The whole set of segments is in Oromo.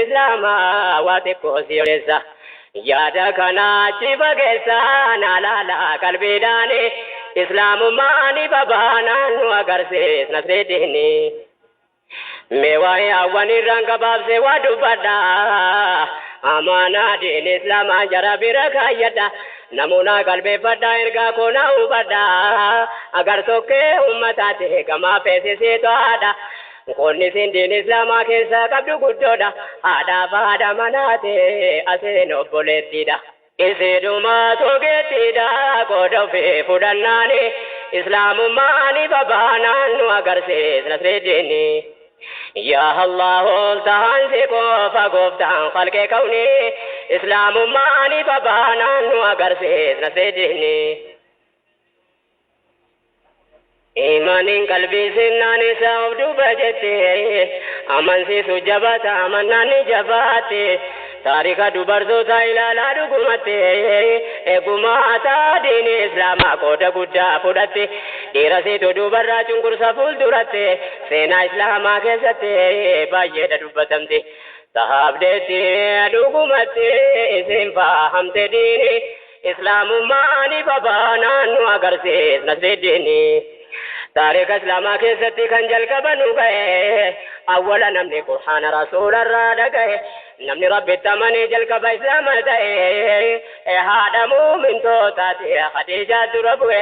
Islaamaa waa xiqqoo si odeessa. Yaada kana achi fageessa naa laala qalbiidhaani Islaamummaa ni babaanaan nu agarsiis Nasridiini. Mee waa'ee hawwan irraan gabaabsee waa dubbadha. Amaanaa diin Islaamaa jara bira kaayyadha. Namoota qalbeeffadha ergaa koo na hubadha. Agar tokkee uummataati gamaa feesisiitu haadha. Qonni isin diin Islaamaa keessaa qabdu guddoodha. Haadhaaf haadha manaati asiin obboleettiidha. Isiidhumaatu geettiidha qooda ofii fudhannaani Islaamummaa ni babaanaan nu agarsiis Nasridiini. Yaa Allah ol tahan si qofa gooftaan khalqee kawni Islaamummaa ni babaanaan nu agarsiis Nasridiini. Imaaniin qalbii sinnaan isa of duuba jette amansiisu jabaata amannaan ni jabaate taarika dubartoota ilaalaa dhugumatti eegumaata diini Islaamaa qooda guddaa fudhatte dhiira siitu dubarraa cunqursa fuulduratti seenaa Islaamaa keessatti baay'eedha dubbatamte. Sahaabdeetti dhugumatti isin fahamte diini Islaamummaa ni babaanaan nu agarsiis Nasridiini. Taarika Islaamaa keessatti kan jalqaba nu ga'e awwala namni Qur'aana Rasuularraa dhaga'e namni Rabbitti amanee jalqaba Islaama ta'e haadha muumintootaati Khadiijaa dura bu'e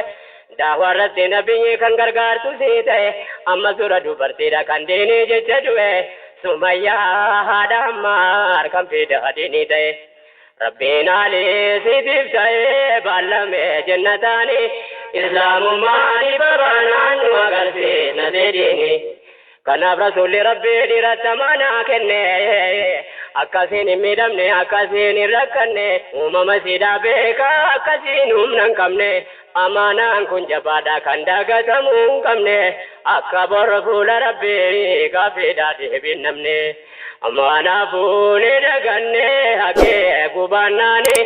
daawaa irratti nabiyyi kan gargaartu sii ta'e amma dura dubartiidha kan diinii jecha du'e Sumayyaa haadha Ammaar kan fida diinii ta'e. Rabbiin alii siitiif ta'ee baallame jennataani Islaamummaa ni babaanaan nu agarsiis Nasridiini. Kanaaf rasuulli Rabbii dhiiratti amaanaa kenne akkasiin hin miidhamne akkasiin hin rakkanne uumama siidaa beekaa akkasiin humna hin qabne amaanaan kun jabaadha kan dagatamuu hin qabne akka bor fuula Rabbii gaaffiidhaa deebiin namne. Amaanaa fuunee daganne haqee gubaannaani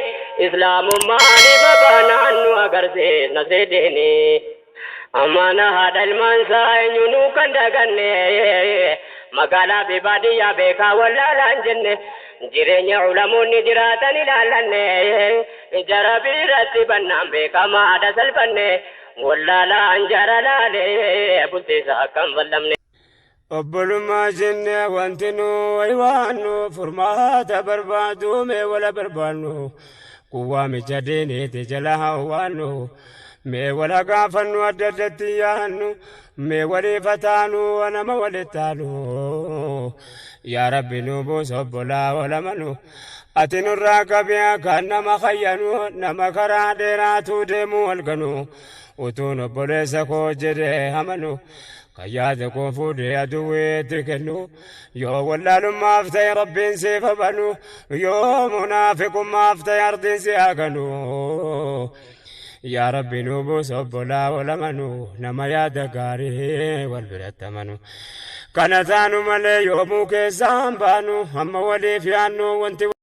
Islaamummaa ni babaanaan nu agarsiis Nasridiini. Amaana haadha ilmaan isaa eenyunuu kan daganne magaalaa fi baadiyyaa beekaa wallaalaan jenne jireenya ulamoonni jiraatan ilaallanne jara biratti bannaan beekamaa haadha salphanne wallaalaan jara laalee bultiisa akkam ballamne. Obbolummaa jenne wanti nu waywaannu furmaata barbaadu mee wala barbaannu kun waamicha diiniiti jala hawwaannu mee wala gaafannu adda addatti yaannu mee waliif taanu nama walittaanu yaa rabbi nu buusa obbolaa walamanu ati nurraa qabiyaa kan nama hayyanu nama karaa dheeraatu deemu halkanu utuun obboleessa koo jedhee amanu kan yaada koo fuudhee aduweetti kennu yoo wallaalummaaf ta'e rabbiin siif banu yoo munaafiqummaaf ta'e ardiin si haganu yaa rabbi nu buusa obbolaa walamanu nama yaada gaarii wal biratti amanu kana taanu malee yoomuu keessaan baanu amma waliif yaannu wanti.